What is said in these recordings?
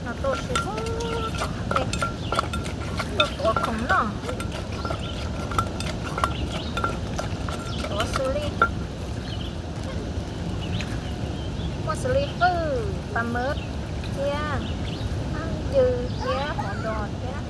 No tuaj xwb, tuaj tuav khoom no. Tuav xws li, muaj xws li hwj, paj mab thiab, ywg thiab, hov dos thiab.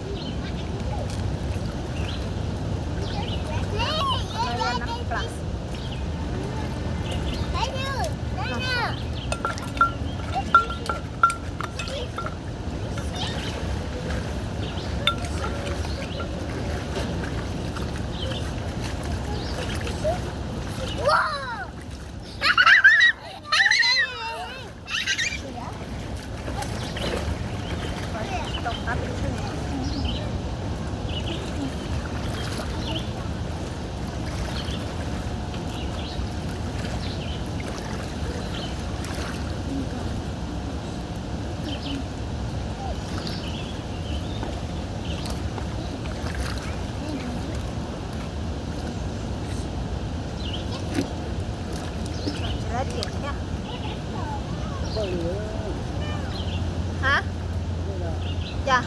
Ha? Cas?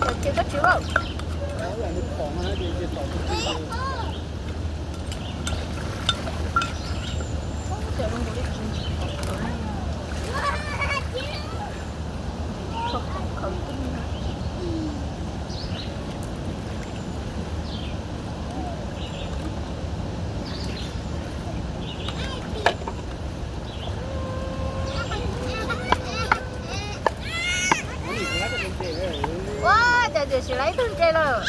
Cov tsis koj tsis ua. Ua cas tseem sim lawv ib tug ntses lawm.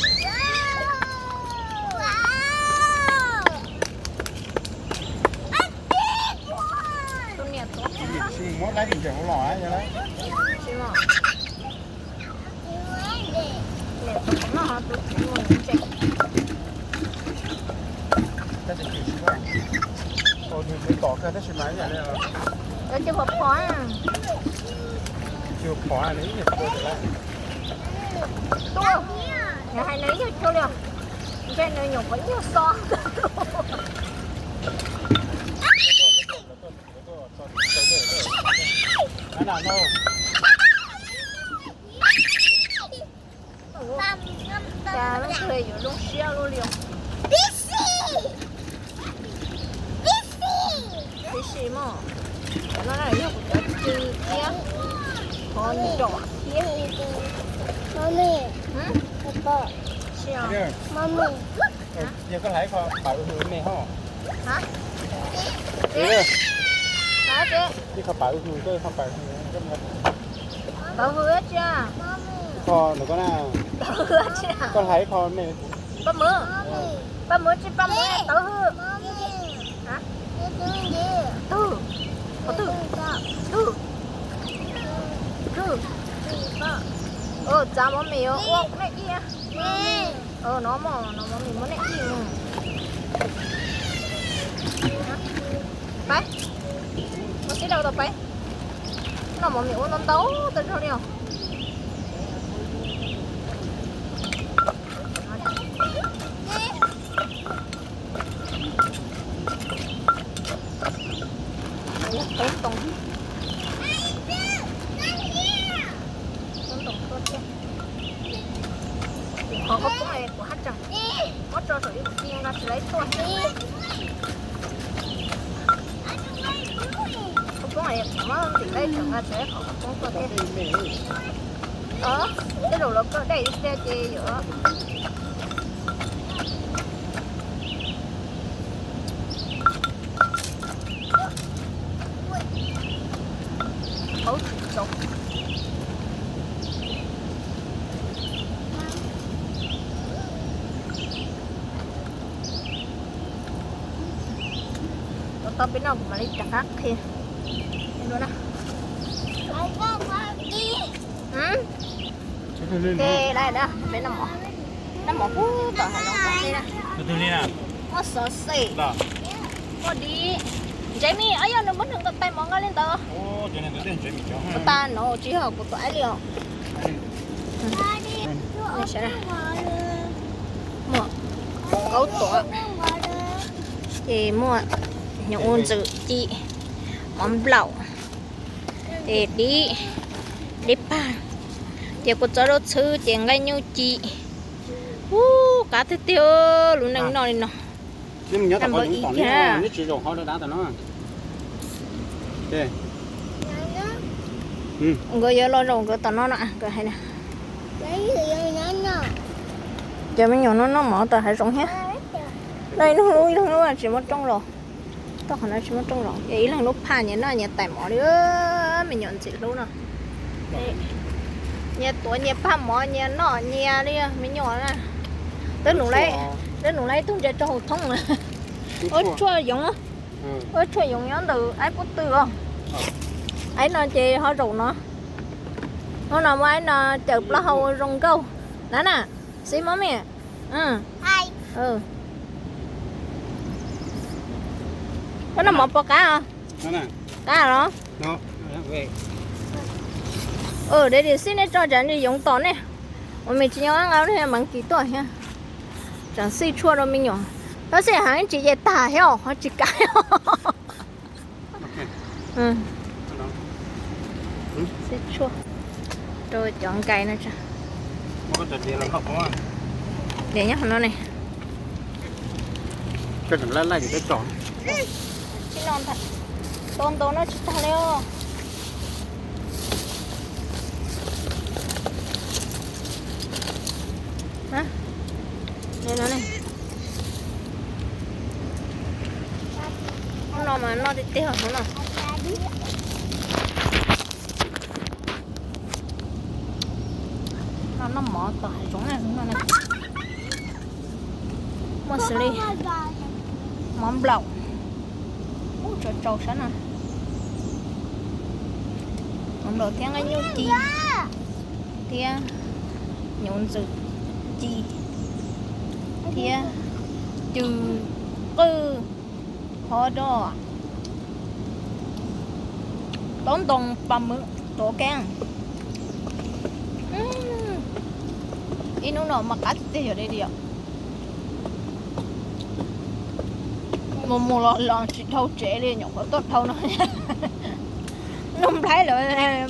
Tus niam tuav khoom no. Tsis muab lab ntses hauv los. Tsis muab. Niam tuav khoom no ho tus tsis muab ntses. Tab sis tsis muab. Tus tsis tom kawg tab sis mas ib yam li. Cov tsis pom phom. Tsis pom nws ib nyuag tug lawm. Tuaj, nws hais nws ib nyuag tug li os. Ntshe nws nyuam qhuav nyuag xo. Cas leej twg yuav zoo siab luaj li os. Tib si mog. Cov no na yog kuv cov cw thiab qhov nrom thiab. Yog koj hlais ib qho pam hwj me hos. Ib qho pam hwj, koj ib qho pam hwj. Pam hwj tsi? Ib qho ntawm koj na. Koj hlais ib qho me. Paj mov. Paj mov tsis paj mov, tawv hwj. Twg? Qhov twg? Twg? Twg? Txav mov mis ua nej ib. No mog, no mov mis muab nej ib. Pab, muab sib dau tau pab. No mov mis ua ntau ntau tas zog li os. Qhov ntoo, qhov ntoo tuaj thiab. Qhov koj poob kuv haj tseem muab tso saum YouTube nqa tsis laiv tuaj. Koj poob muab ntim laiv tseem nqa tsis laiv qhov koj poob tuaj thiab. Tej zaum los koj dej ib pliag ces yuav paub tsis tau. Tau tau peb noj kuv mam li rov qab qhia dua na. Ces lawm na, peb noj mov, noj mov pub tom hav zoov pub peb na. Muaj xov xwm, muaj dib. Ntsev mis, yog nws muab nws nkaus tais mov nqa li ntawd. Kuv tas no tsis yog kuv tus aib li os. Muaj kaub tuam. Ces muaj hnyuv ua ntxwm ci, mov nplaum, ces dib, dib pag, ces kua txob dub txhwb ces nqaij nyuj ci. Ub, qab tiag tiag lub neej noj li no. Npawg Ib thiab. Nkawd yuav los zaum nkawd tom no no, nkawd hais na. Cov me nyuam no noj mov tom hav zoov thiab. Noj ib leeg lub ib leeg lub tsis muaj rooj los. Toj qhov no tsis muaj rooj los, ib leeg lub phaj nyias noj nyias tais mov li. Me nyuam ntxim hlub no. Nyias tuav nyias phaj mov nyias noj nyias li me nyuam na. Twb num lawv, twb num lawv ib tug ntsia rau hauv thoob. Ua tshuaj yoov, ua tshuaj yoov nyob ntawm aib pub tw os. Aib no ces ho zaum no. Hnub no muab aib no cawm plaub hau ua zoo nkauj na na. Xib mov me. Koj noj mov puas qab? Qab los? Dej dim xij nej tso tsam nws yoov tom nej. Ua me tsis nyob nqa lub mav kis tuaj thiab. Tsam xij tshuaj rau me nyuam. Tab sis heev tsis ces tag thiab os, ho tsis kav. Xij tshuaj rau cov nkais no tso. Diav nyob qhov no ne. Tsis no ntag, tau ntau no tsis tag li os. Hnub no mas noj tiag tiag hnub no. Noj mov tom hav zoov na, muaj xws li mov nplaum, ub, tsau tsau sab no, mov nplaum thiab nqaij nyuj ci thiab hnyuv ntxwm ci thiab cw qwj hov do, taub ntoo pas mwm tuav keeb. Ib hnub no mas qab tiag tiag yog dej diam. Mus mus los los tsis dhau tsev li, nyuam qhuav tuaj dhau no. Noj nplhaib lawm,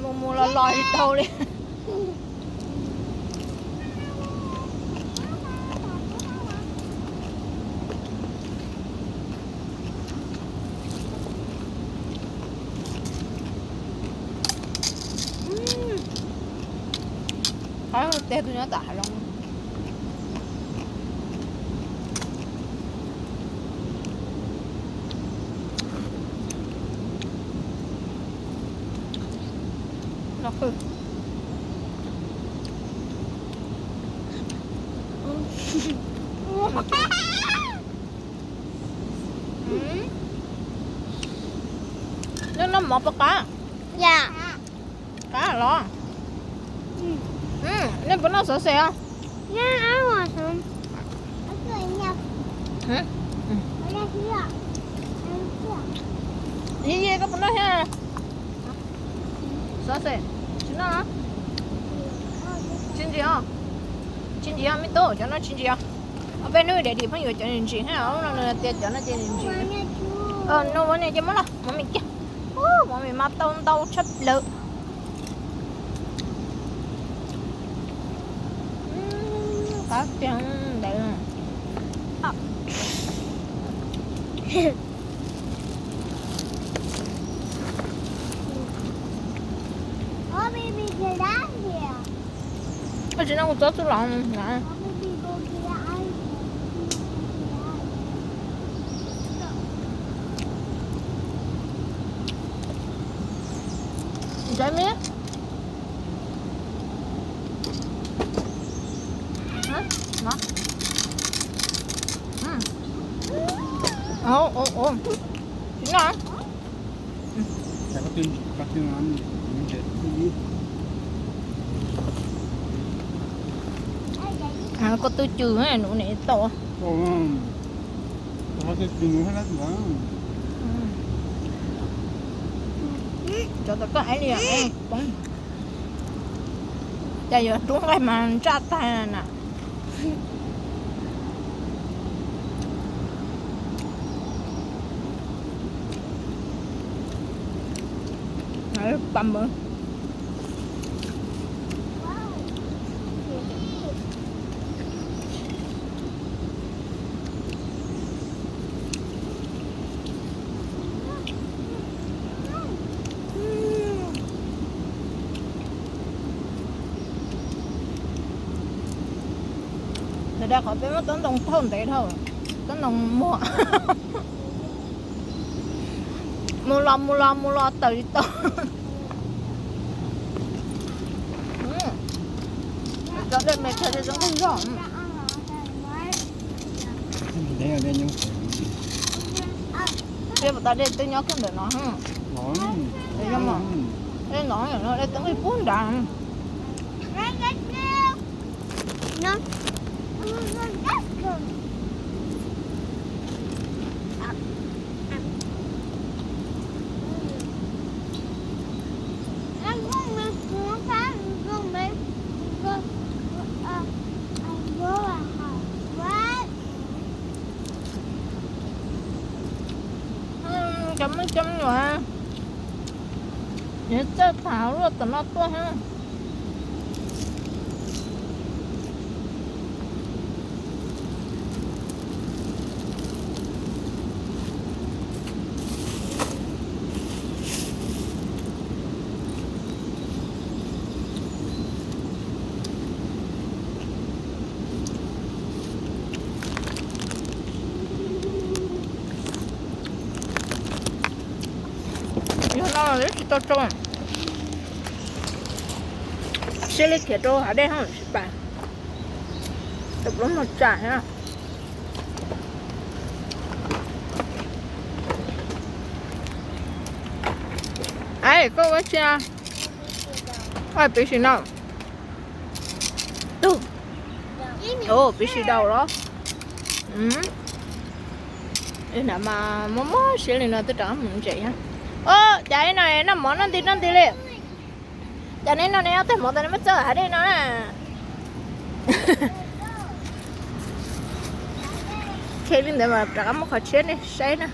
mus mus los los tsis dhau li. Qab tiag tus nyob tom hav zoov. Noj mov puas qab? Qab los? Nej puas noj xov xwm os? Yi Yi, koj puas noj thiab? Xov xwm tsis noj. Tsis ntsis os. Tsis ntsis os me tub, cov no tsis ntsis os. Ob peb hnub daim dim pheej yuav cov ntsis thiab, no nws tias cov no ces ntsis. No ua ne ces muab los mov me kiag. Mov me mas tau ntau tshaj plaws. Qab tiag ntawd. Koj tsis noj kuv txob txuj los na. Ntsaib me. Tsis noj. Koj twb cw nub nim tau. Cov tau koj aiv li poob. Cas yuav rub nqaij mas ntsaj tag na. Pam. Ntawm da qhov peb muab tob ntoo thauj ntev dhau, tob ntoo muag. Mus los mus los mus los tawm tsis tau. Cov dej me thiaj li zoo nkauj zog. Peb puas tau dej twb nyob kiag ntawm no. Dej no dej twb nqig pub nrad. Cov me cov me nyuam, nws txawj tham luaj tom no tuaj ha. Yog no los tsis tau tsau. Siab li khiav rau hav dej hos tsis pas. Tus pluav mos tsa thiab. Ai, koj ua tsi? Ai, piv si no. Tug. Ua piv si daus los? Hnam mas mob mob siab li no twb rov mus ntses thiab. Cas ib no noj mov noj nti noj nti li. Cas neb no neb ob teg mov tas neb muab txawb hav dej no na. Khe li ntawd mas rov qab muab qhov tshiab nej saib na.